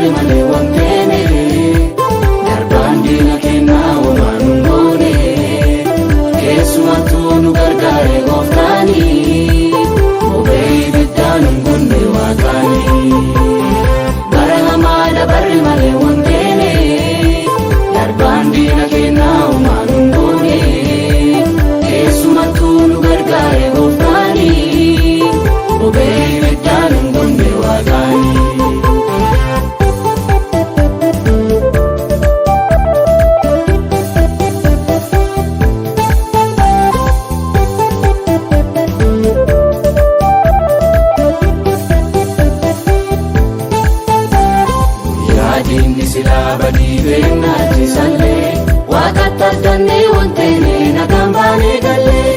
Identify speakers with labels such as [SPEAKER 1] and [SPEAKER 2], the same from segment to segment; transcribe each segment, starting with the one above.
[SPEAKER 1] dabarre malee wanteene. Darbaan diina kennaa homaa nun goone. Keessumattuu nu gargaare gooftaani. Boba'ee ibiddaan nun gunne waaqaani. Bara hamaa dabarre malee wanteene. Darbaan diina kennaa homaa nun goone. Keessumattuu nu gargaare gooftaani. Boba'ee ibiddaan nun gunne waaqaani. Yaadinni silaa badii beeknaachisallee waaqatti argannee wanteene nagaan baanee gallee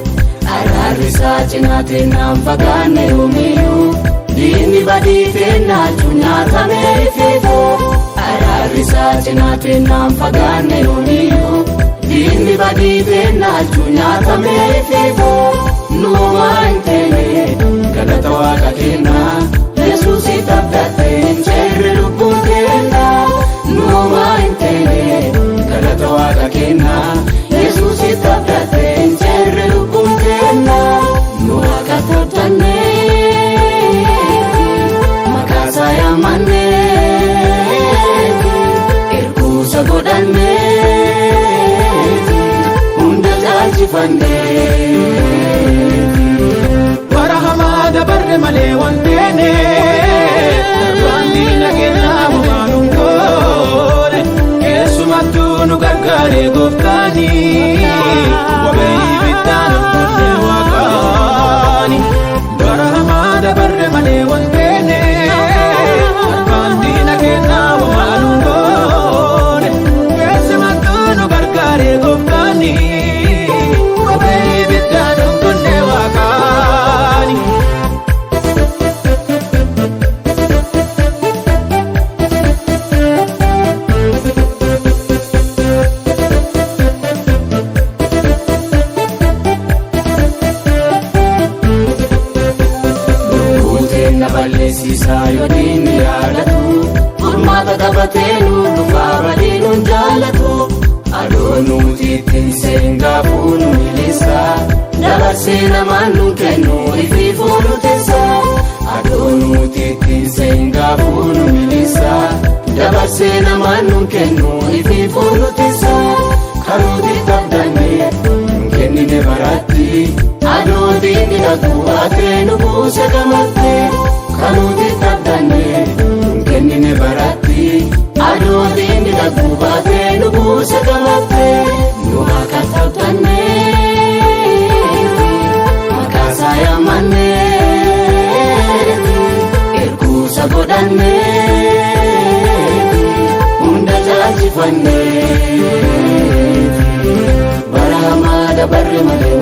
[SPEAKER 1] araarri isaa cinaateen naan fagaanne yoomiyyuu diinni badii feennaachu nyaatamee ifeefoo araarri isaa cinaateen naan fagaanne yoomiyyuu diinni badii feennaachu nyaatamee ifeefoo nuumaa hin teene galata waaqa kennaa Yesuusitti abdattee hin ceerre lubbuun kennaa nuumaa hin teene galata waaqa kennaa Yesuusitti abdattee hin ceerre lubbuun kennaa nu waaqatti abdannee maqaa isaa yaammannee erguusa godhannee hunda caalchifannee.
[SPEAKER 2] Bara hamaa dabarre malee wanteene. Darbaan diina kennaa homaa nun goone. Keessumattuu nu gargaare gooftaani. Boba'ee ibiddaan nun gunne waaqaani. Bara hamaa dabarre malee wanteene. Darbaan diina kennaa homaa nun goone. Keessumattuu nu gargaare gooftaani. Boba'ee ibiddaan nun gunne waaqaani.
[SPEAKER 1] Lubbuuteen na balleessisaa yoo diinni yaadatu furmaata qabatee nu dhufaa badii nun jaalatu adoo nuti ittiin seengaafuu nu milisa dabarsee namaan nu kennu ifiifuu nu teessa adoo nuti ittiin seengaafuu nu milisa dabarsee namaan nu kennu ifiifuu nu teessa kanuuti abdanne nun kennine baratti adoo diinni dhaquu baatee nu buuse gamatte kanuuti abdanne nun kennine baratti adoo diinni dhaquu baatee nu buuse gamatte nu waaqatti abdanne maqaa isaa yaammanne erguusa godhanne hunda caalchifanne. Bara hamaa dabarre malee.